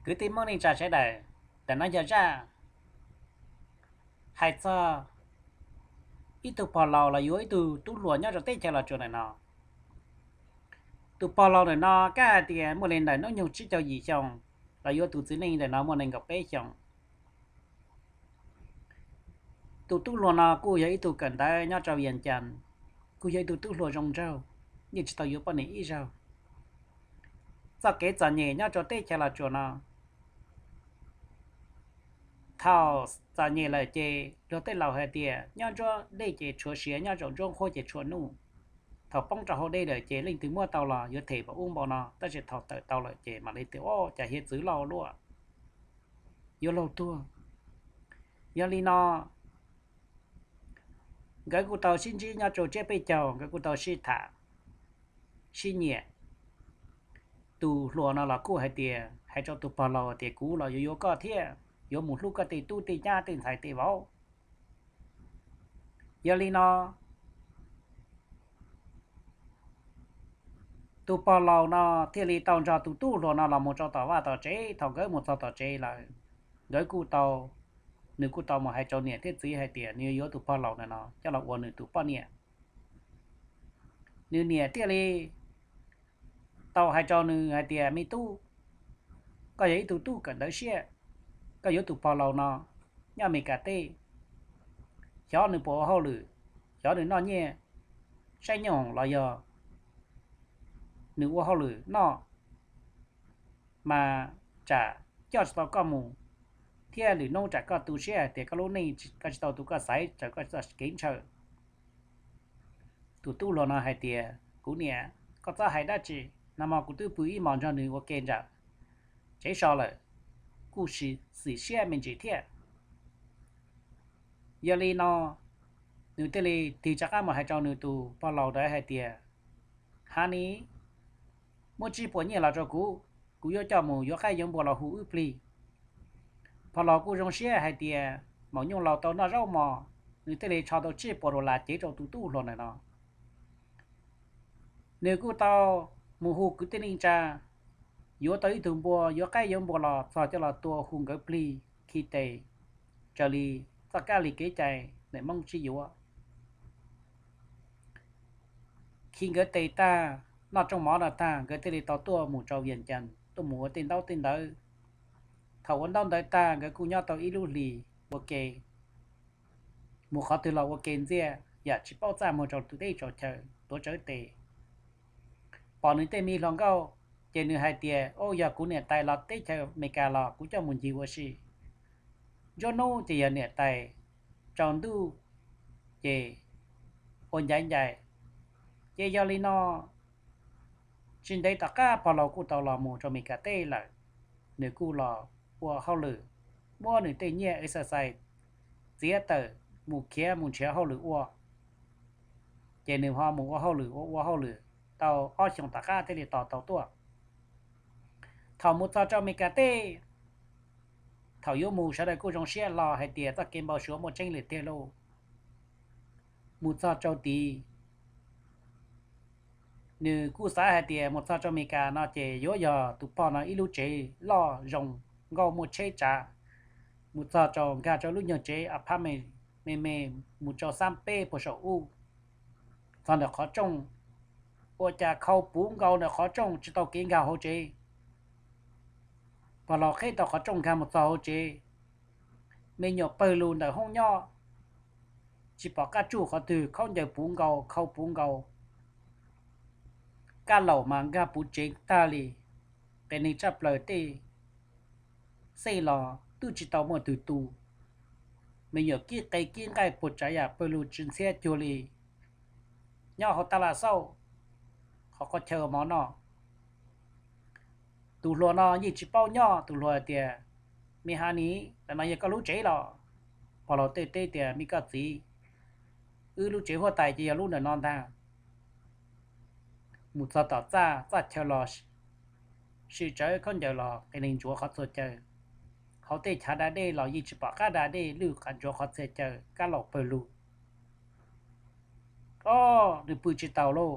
Kwv tij Hmoob neej tsa sawv daws, ntawm no yog zaj hais txog ib tug pog laus los yuav ib tug tub hluas nyob rau teb chaws Los Tsuas ntawm no. Tus pog laus ntawm no kab hais tias muaj li ntawm hnub nyoog tsib caug yim xyoo, los yuav tus txiv neej ntawm no muaj nees nkaum peb xyoo. Tus tub hluas no kuj yog ib tug kawm ntawv nyob rau Vias Cas, kuj yog ib tug tub hluas zoo nraug, yeej tsis tau yuav poj niam ib zaug. Txoj kev txom nyem nyob rau teb chaws Los Tsuas no, thaum txom nyem lawm ces luag tej laus hais tias nyob nruab dej ces tshuav siav, nyob zaum nruab nqhuab ces tshuav nuj. Thaum poob rau hauv dej lawm ces leej twg muab tau los yuav them npaum ub npaum no, tab sis thaum tawm tau lawm ces mam li tias, o, cas hiav txwv loj luaj, yuav laug tuag. Yog li no nkawd kuj tau sib ntsib nyob rau tsiab peb caug, nkawd kuj tau sib tham sib nyiam. Tus hluas no los kuj hais tias, hais rau tus pog laus tias kuv los yuav yuav koj thiab yuav mus hlub koj tej tub tej nyab tej ntxhais tej vauv. Yog li no tus pog laus no thiaj li tau nrog tus tub hluas no los mus rau tom vaj tom tsev. Thaum nkawd mus txog tom tsev lawm, nkawd kuj tau, nws kuj tau mus hais rau niam thiab txiv hais tias nws yuav tus pog laus ntawm no coj los ua nws tus poj niam. Nws niam thiaj li tau hais rau nws hais tias, me tub, koj yog ib tug tub kawm ntawv siab, koj yuav tus pog laus no nyob Amelikas teb, xyov nws puas ua hauj lwm, xyov nws noj nyiaj saib nyoob hoom los yog nws ua hauj lwm noj, mas tsam coj tsis tau koj mus, thiab lwm hnub tsam koj tu siab hais tias koj lub neej koj tsis tau tus koj xaiv, raws koj txoj kev ntshaw. Tus tub hluas no hais tias, kuv niam, koj txhob hais dab tsi, nag hmo kuv twb pw ib hmos nrog nws ua ke nram tsev so lawm, kuj xim siab me ntsis thiab. Yog li no nws thiaj li tig rov qab mus hais rau nws tus pog laus ntawd hais tias, honey, muab tsib puas nyiaj los rau kuv, kuv yuav coj mus yuav qaib yuav npua los hu wb plig. Pog laus kuj zoo siab hais tias maum nyuj laus tau noj zaub mos, nws thiaj li rho tau tsib puas dollar cev rau tus tub hluas ntawm no. Nws kuj tau mus hu kwv tij neej tsa, yuav tau ib tug npua, yuav qaib yuav npua los txog coj los tua hu nkawd plig khi tes, raws li txoj kab li kev cai ntawm Hmoob sib yuav. Khi nkawd tes tag, noj rooj mov no tag, nkawd thiaj li tau tuaj mus rau Vias Cas tuaj mus ua tej ntaub tej ntawv. Thaum ua ntaub ntawv tag nkawd kuj nyob tau ib lub hlis ua ke, mus qhov twg los ua ke ntxiaj, yam tsis paub txaj muag rau tus teb rau chaw tuav rawv tes. Pom nws tej me hluas nkauj, ces nws hais tias, o, yog kuv niam tais los teb chaws Amelikas los kuv coj mus ncig ua si. Nruab hnub ces yog niam tais, tsaus ntuj ces ua ncaiv ncais. Ces yog li no, tsis ntev tom qab pog laus kuj tau los mus rau Amelikas teb lawm. Nws kuj los ua hauj lwm, muab nws tej nyiaj exercise txiav tawm mus khiav mus nrhiav hauj lwm ua. Ces nws ho mus ua hauj lwm, ua ua hauj lwm tau ob xyoos tom qab thiaj li tos tau tuaj. Thaum mus txog rau Amelikas teb, thaum yuav mus sawv daws kuj zoo siab hlo hais tias txoj kev npau suav muaj tseeb li tiag lauj. Mus txog rau tid, nws kuj xav hais tias mus txog rau Amelikas no ces yuav yog tus pog no ib lub tsev loj zoo nkauj muaj tsheb tsav. Mus txog rau nkag rau lub nyuag tsev apartment me me, mus rau xab peb puag saum ub. Txog ntawm qhov rooj, ua cas khau puv nkaus ntawm qhov rooj tsis tau kev nkag hauv tsev. Pog laus qheb tau qhov rooj nkag mus txog hauv tsev, me nyuam pawg lug ntawm hoob nyob, tsis pom qab tsuj qhov twg, khaub ncaws puv nkaus, khau puv nkaus, kab laum mas nkag puv tsev tag li. Qias neeg tshaj plaws, tej xej los twb tsis tau muaj twg tu. Me nyuam kib qe kib nqaij puas tsav yam pawg lug tsis ntxhiab cuag li nyob hauv tab laj xauj qhov qhov chaw mov noj. Tus hluas no yeej tsis paub nyob, tus hluas hais tias, me honey, ntawm no yog koj lub tsev los? Pog laus teb teb tias, me koj txiv, wb lub tsev huab tais ces yog lub ntawm no ntag. Mus txog tom txaj, txaj chaw los sim tsawv, khaub ncaws los qias neeg ntsuav qhov txhua chaw. Hauv tej chav da dej los yeej tsis pom qab da dej, lwj qab ntsuav qhov txhia chaw, kab laum pawg lug. O, nws pw tsis taus lauj.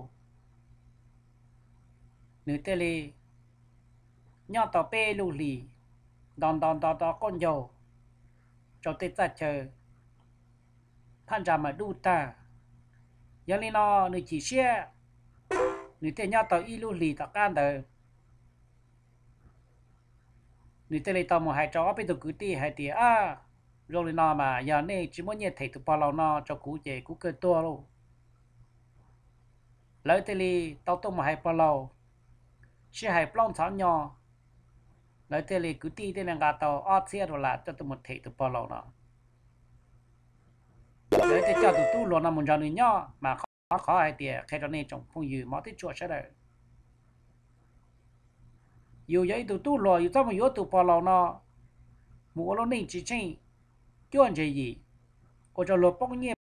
Nws thiaj li nyob tau peb lub hlis, nto nto nto nto qaub ncaug rau tej txaj chaw, phab ntsa mas dub tag. Yog li no nws chim siab, nws thiaj nyob tau ib lub hlis tom qab ntawd, nws thiaj li tau mus hais rau ob peb tug kwv tij hais tias, Ab, zoo li no mas yog nej tsis muab nyiaj them tus pog laus no rau kuv ces kuv kawg tuag lauj. Lawv thiaj li tau tuaj mus hais pog laus, sib hais plaub ntxhov nyo, lawv thiaj li kwv tij thiaj li nqa tau ob txhiab dollar coj tuaj mus them tus pog laus no. Lawv thiaj coj tus tub hluas no mus nrog nws nyob, mas qhov qhov hais tias qhia rau nej tsoom phooj ywg mov tib tsuam sawv daws, yus yog ib tug tub hluas yus txhob mus yuav tus pog laus no mus ua lub neej tsis tsheej cuab ntse yim, ua rau luag poob nyiaj